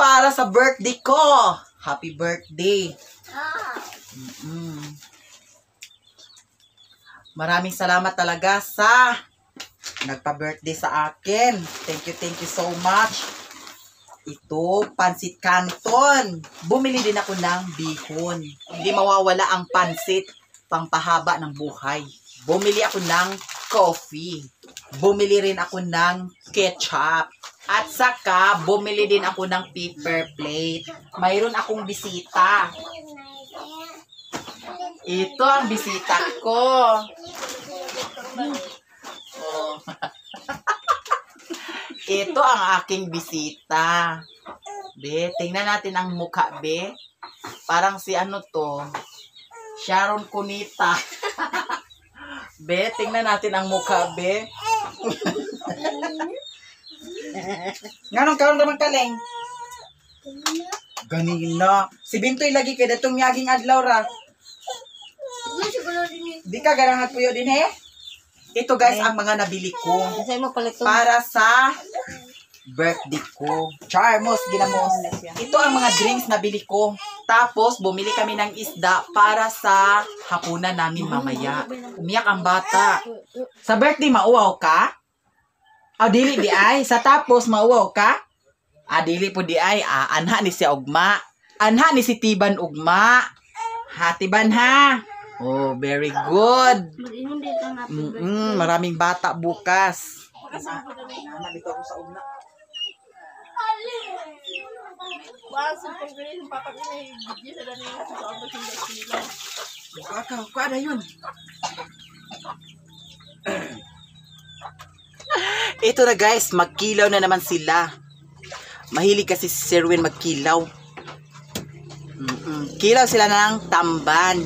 para sa birthday ko. Happy birthday. Maraming salamat talaga sa nagpa-birthday sa akin. Thank you so much. Ito, pansit canton. Bumili din ako ng bihon. Hindi mawawala ang pansit, pangpahaba ng buhay. Bumili ako ng coffee. Bumili rin ako ng ketchup. At saka, bumili din ako ng paper plate. Mayroon akong bisita. Ito ang bisita ko. Oh. Ito ang aking bisita. Be, tingnan natin ang mukha, be. Parang si ano to? Sharon Cunita. Be, tingnan natin ang mukha, be. Nganong karon naman kaleng? Ganina. Si Bintoy lagi kay datong yaging adlaw ra. Di ka garangat puyo din he? Ito guys ang mga nabili ko para sa birthday ko. Charmos, ginamos. Ito ang mga drinks na bili ko. Tapos bumili kami ng isda para sa hapunan namin mamaya. Umiyak ang bata. Sa birthday mauwaw ka? Ah, dili di ay. Sa tapos mauwaw ka? Ah, dili po di ay. Ah, anha ni si Ugma. Anha ni si Tiban Ugma. Ha, Tiban ha. Oh, very good. Maraming bata bukas. Dito ako sa Ugma. Kuha na yun. Ito na guys, magkilaw na naman sila. Mahilig kasi si Sherwin magkilaw. Kilaw sila ng tamban.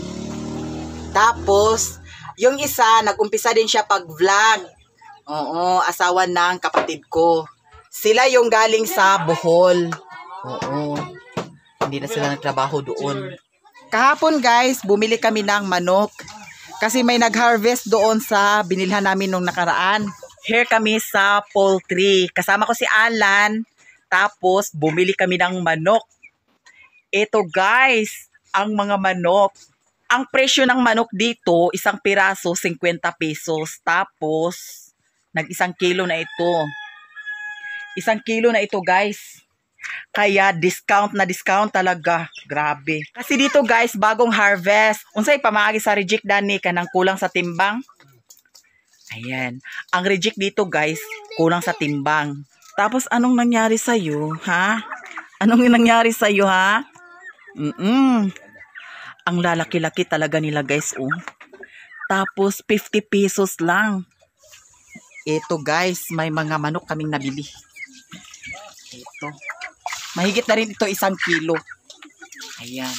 Tapos, yung isa, nag-umpisa din siya pag-vlog. Oo, asawa ng kapatid ko. Sila yung galing sa Bohol. Oo. Hindi na sila nagtrabaho doon. Kahapon guys, bumili kami ng manok. Kasi may nag-harvest doon sa binilhan namin nung nakaraan. Here kami sa poultry. Kasama ko si Alan. Tapos, bumili kami ng manok. Ito guys, ang mga manok. Ang presyo ng manok dito, isang piraso, 50 pesos. Tapos, nag-1 kilo na ito. 1 kilo na ito guys. Kaya discount na discount talaga. Grabe. Kasi dito guys, bagong harvest. Unsay pamaagi sa reject dani kanang kulang sa timbang. Ayan. Ang reject dito guys, kulang sa timbang. Tapos anong nangyari sa iyo, ha? Anong nangyari sa iyo, ha? Ang lalaki-laki talaga nila guys, oh. Tapos 50 pesos lang. Ito guys, may mga manok kaming nabili. Ito. Mahigit na rin ito 1 kilo. Ayan.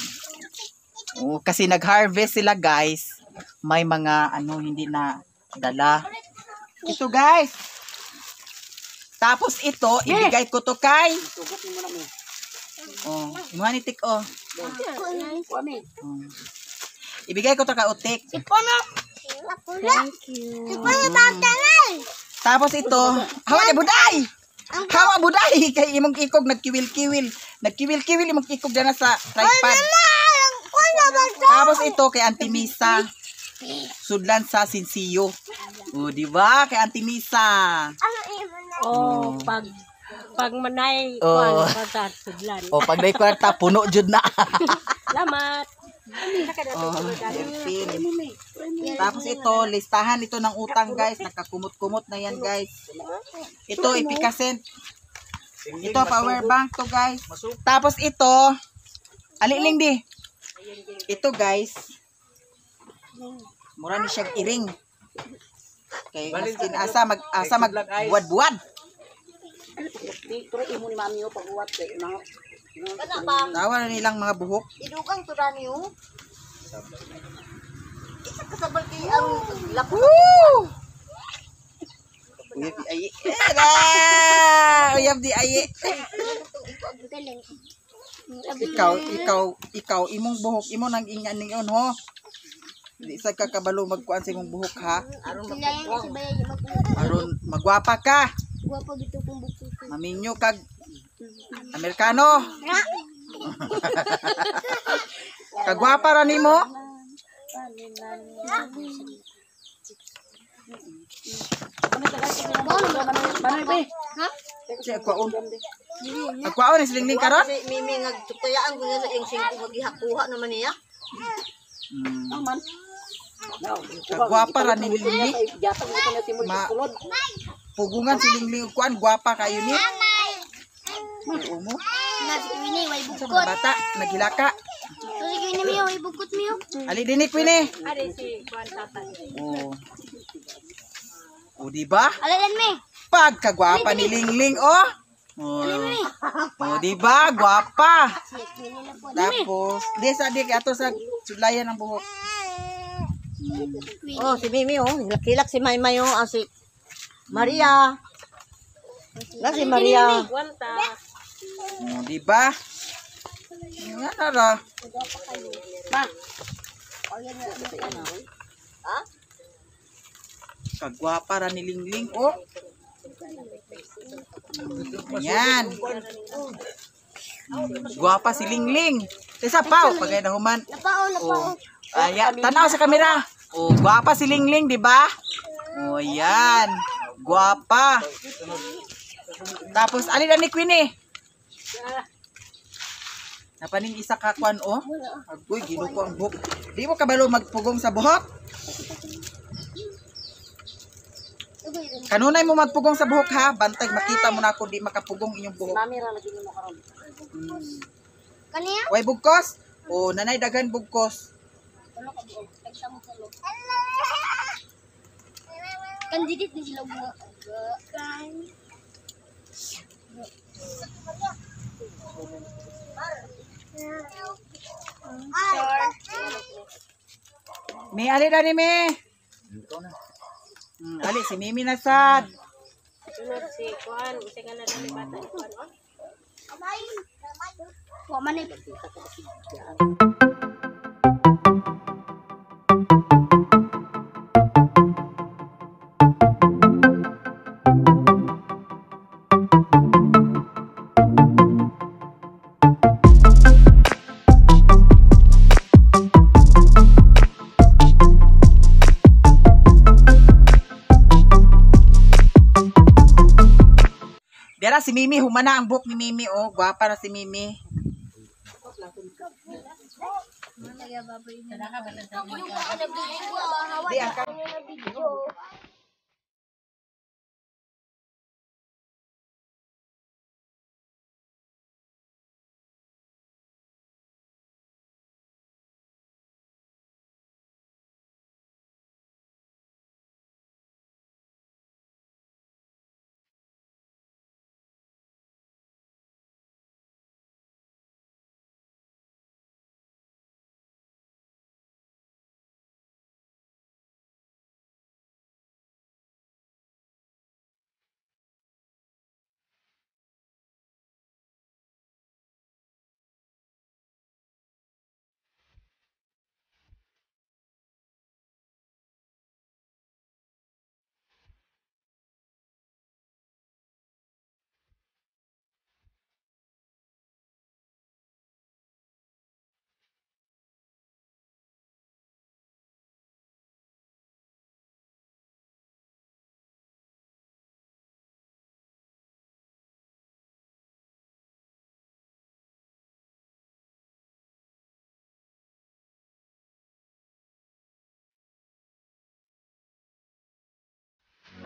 Oh, kasi nag-harvest sila guys. May mga hindi na dala. Ito guys. Tapos ito, ibigay ko to kay. Oh, imanitik oh. Ibigay ko to kay Utik. Thank you. Tapos ito, hawa ni Buday. Hawa Buday kay imong ikog nagkiwil-kiwil. Nagkiwil-kiwil imong ikog dana sa tripod. Tapos ito kay Auntie Misa. Sudlan sa Sinsiyo. Oh, di ba? Kay Auntie Misa. Oh, pag manay kwarta sudlan. Oh, pag may kwarta puno jud na. Salamat. Tapos ito, listahan ito ng utang guys. Nakakumot-kumot na yan guys. Ito, ipikasin. Ito, power bank to guys. Tapos ito, aliling di. Ito guys. Mura ni siyang iring. Kay maskin asa magbuwad-buwad. Tawa na nilang mga buhok. Idukang to rani oh. Isa kasabal kay ang lapo. Uyab di ayi. Uyab di ayi. Ikaw imong buhok imo nang ingan ningon ho. Di sa kakabalo magkuan sa imong buhok ha. Aron magwapa ka. Guwapo gito kung buko. Maminyo kag Amerikano. Kagwapa ra nimo. Si akwaon. Akwaon ni silingling karon? Si Mimi nagtutayaan ko niya sa iyong singko maghihakuha naman niya. Kagwapa ra ni Lingling. Pugungan si Lingling ug kuan gwapa kayo ni. Umo. Sa mga bata naghilaka. Ali dinik Winnie. Ari si Juan Tatan. Oh. O di ba? Alalan mi. Pagkagwapa ni Lingling oh. Oh, di ba? Gwapa. Tapos, di sa di ato sa sudlayan ng buhok. Oh, si Mimi oh, hilak-hilak si Maymay oh, si Maria. Na si Maria. Wanta. Oh, di ba? Yan na ra. Kagwapa ra ni Lingling oh. Yan. Gwapa si Lingling. Isa pa, pagay na human. Oh. Ayan, tanaw sa kamera. Oh, gwapa si Lingling, di ba? Oh, yan. Gwapa. Tapos, alin na ni Queenie? Napaning isa kakwan, oh. Agoy, ginuko ang buhok. Di mo kabalo magpugong sa buhok? Kanunay mo magpugong sa buhok ha, bantay makita mo na ako di makapugong inyong buhok. Kaniya? Way bugkos? O nanay daghan bugkos. Kandidit ni sila bunga. May ali na ni me. Ali si Mimi na sad. Sunod si Juan. Isa nga na dali bata ni Juan. Wa man ni. Dera si Mimi, humana ang buhok ni Mimi oh, gwapa na si Mimi. Di ang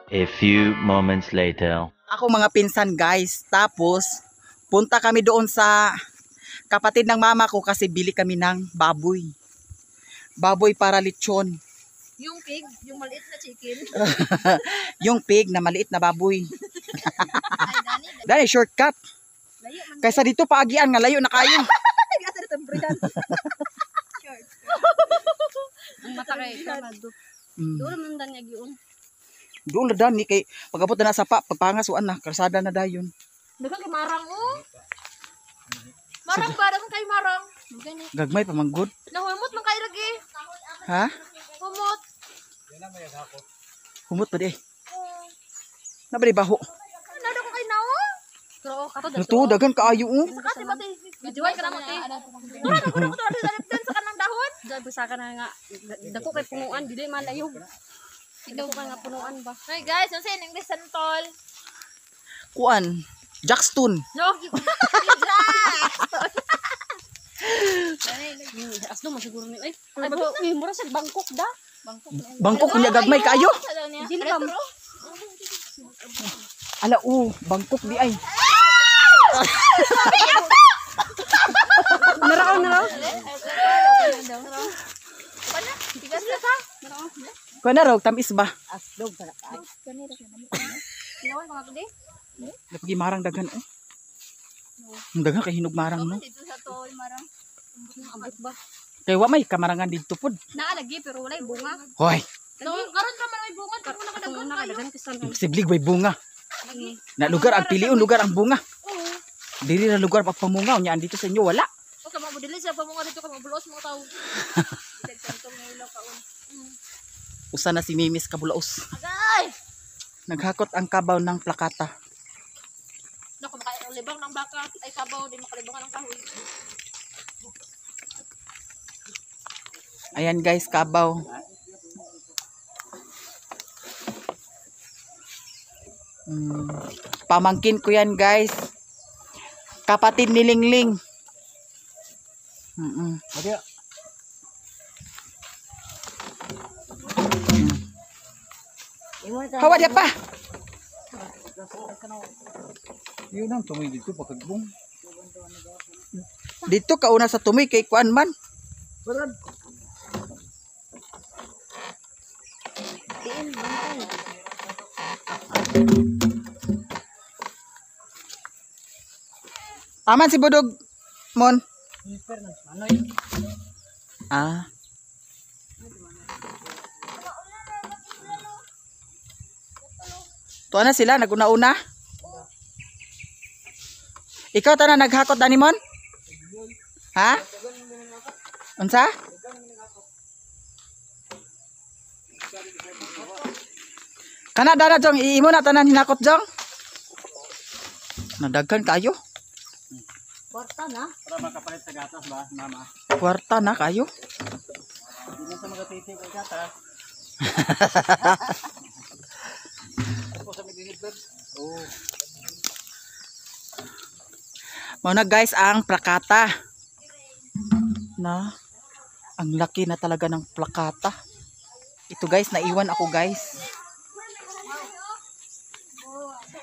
A few moments later. ako mga pinsan guys. Tapos, punta kami doon sa kapatid ng mama ko kasi bili kami ng baboy. Baboy para lechon. Yung pig, yung maliit na chicken. Yung pig na maliit na baboy. Dali, shortcut. Kaysa dito paagian nga layo na kayo. Ang matakay kamado. Duro man dan yag yun. Doon na dani kay pagabot na sa pagpangas uan na karsada na dayon. Dagan kay marang oh. Marang ba dagan kay marang? Gani. Gagmay pa manggod. Nahumot man kay lagi. Ha? Humot. Humot pa di. Nabali baho. Nada ko kay nawo. Pero Ito, dagan kaayo oh. Kasi ba tayo? Videoan ka naman eh. Mura na ko na sa kanang dahon. Diyan bisa ka na nga. Dako kay punguan, dili man layo. Dako ka nga punuan ba? Hey guys, ano sa English santol? Kuan, Jackstone. No. Aslo mo siguro ni. Ay, mura sa Bangkok da. Bangkok kunya gagmay kaayo. Dili ba? Ala Bangkok di ay. Naraw. Tigas na ka? Kuan na raw tamis ba? Aslog para ka. Nawan mga tudi? Napagi marang daghan oh. Ang daghan kay hinog marang no. Dito sa tol, marang. Ambot ba? Kay wa may kamarangan didto pod. Naalagi pero walay bunga. Hoy, No, karon ka man may bunga, pero wala ka daghan kayo. Nakadagan ka sa imposible way bunga. Na lugar ang piliun lugar ang bunga. Oo. Diri na lugar pagpamungaw nya andito sa inyo wala. O ka mabudili sa pamunga dito ka mabulos mga tao. Sentong ilaw ka on. Usa na si Mimis Kabulaos. Agay! Naghakot ang kabaw ng plakata. Naku, makalibang ng baka. Ay, kabaw, di makalibangan ng kahoy. Ayan guys, kabaw. Pamangkin ko yan guys. Kapatid ni Lingling. Hawa dia pa. Yun ang tumoy dito pagkagbong. Dito kauna sa tumoy kay kuan man. Aman si Budog Mon. Ah. Tuwa na sila, naguna-una. Ikaw ta na naghakot na ni Mon? Ha? Unsa? Kana dara jong iimo na tanan hinakot jong. Nadaghan kayo. Kwarta na. Para makapalit sa gatas ba, mama? Kwarta na kayo. Hindi na sa mga titi ko gatas. Tapos sa midinibad. Oh. Mao na guys ang plakata. Na ang laki na talaga ng plakata. Ito guys, naiwan ako guys.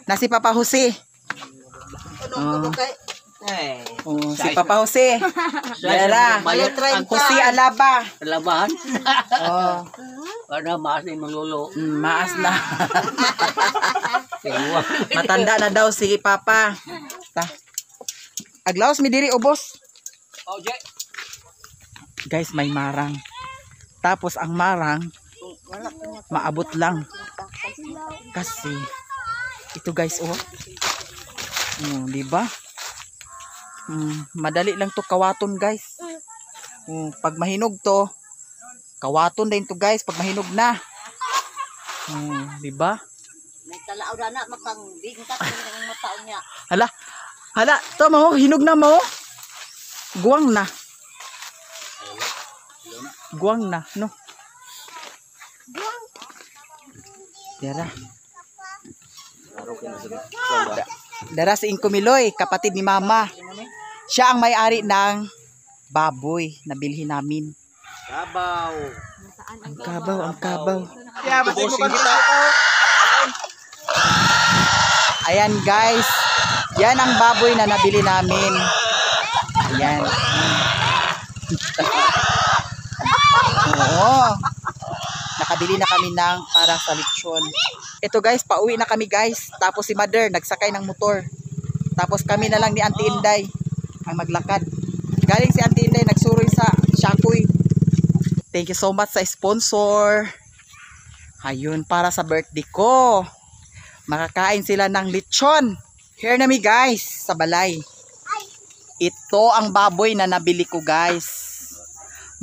Na si Papa Jose. Si Papa Jose. Yara. Jose Alaba. Labahan. Oh, Para maas na yung lolo. maas na. Matanda na daw si Papa. Ta. Aglaos mi diri ubos. Oh, Jay. Guys, may marang. Tapos ang marang maabot lang. Kasi ito guys, oh. Di ba? Madali lang to kawaton, guys. Pag mahinog to, kawaton din to, guys, pag mahinog na. Di ba? May talaaw na makang bingkat ng mataon niya. Hala, to mo, hinog na mo. Guwang na. Guwang na, no? Dara. Dara si Inko Miloy, kapatid ni Mama. Siya ang may-ari ng baboy na bilhin namin. Kabaw. Ang kabaw, ang kabaw. Ayan guys. Yan ang baboy na nabili namin. Ayan. Oo. Nakabili na kami ng para sa lechon. Ito guys, pauwi na kami guys. Tapos si Mother nagsakay ng motor. Tapos kami na lang ni Auntie Inday ang maglakad. Galing si Auntie Inday nagsuroy sa Shakoy. Thank you so much sa sponsor. Ayun, para sa birthday ko. Makakain sila ng lechon. Here na mi guys, sa balay. Ito ang baboy na nabili ko guys.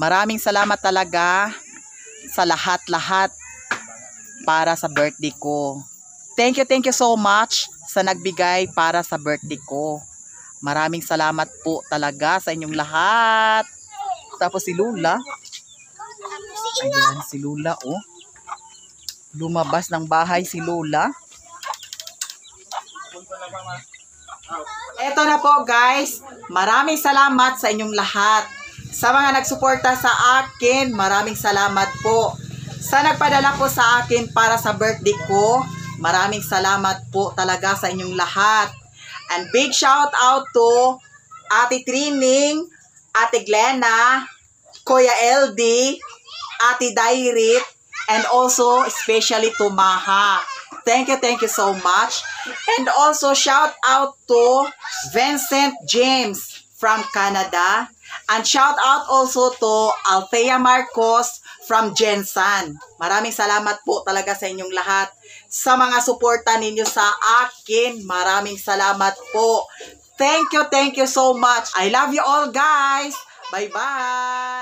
Maraming salamat talaga sa lahat-lahat para sa birthday ko. Thank you so much sa nagbigay para sa birthday ko. Maraming salamat po talaga sa inyong lahat. Tapos si Lula. Ayan, si Lula, oh. Lumabas ng bahay si Lula. Eto na po, guys. Maraming salamat sa inyong lahat. Sa mga nagsuporta sa akin, maraming salamat po. Sa nagpadala po sa akin para sa birthday ko, maraming salamat po talaga sa inyong lahat. And big shout out to Ate Trining, Ate Glenna, Kuya LD, Ate Dairit, and also especially to Maha. Thank you so much. And also shout out to Vincent James from Canada. And shout out also to Althea Marcos from Jensan. Maraming salamat po talaga sa inyong lahat. Sa mga suporta ninyo sa akin, maraming salamat po. Thank you so much. I love you all, guys. Bye-bye.